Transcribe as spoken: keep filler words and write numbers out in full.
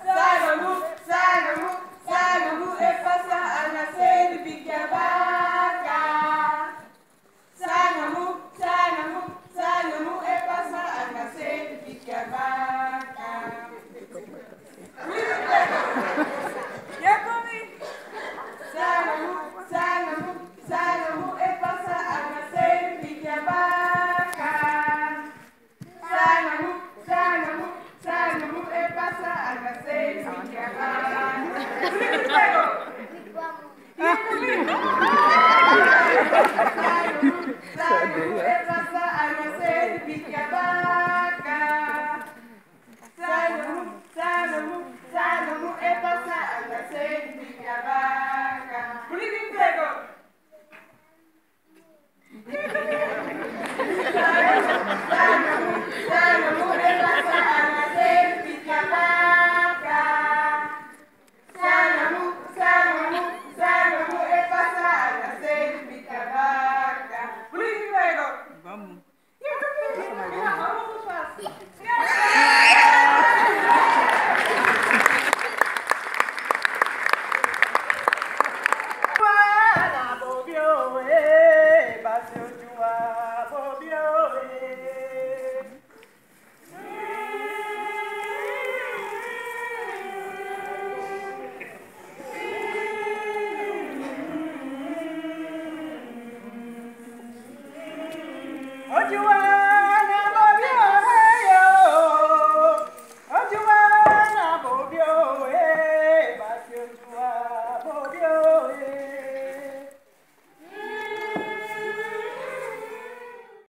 Sanga mu, sanga mu, sanga mu e pasa anga seni biki a baka. Sanga mu, sanga mu, sanga mu e pasa anga seni biki a baka. Sanga mu, sanga mu, sanga mu e pasa anga seni biki a baka. Sanga mu, sanga mu, sanga mu e pasa anga seni biki a baka. Sanga mu, sanga mu e pasa anga seni biki a baka. Sanga mu, sanga mu, sanga mu e pasa anga seni biki a baka.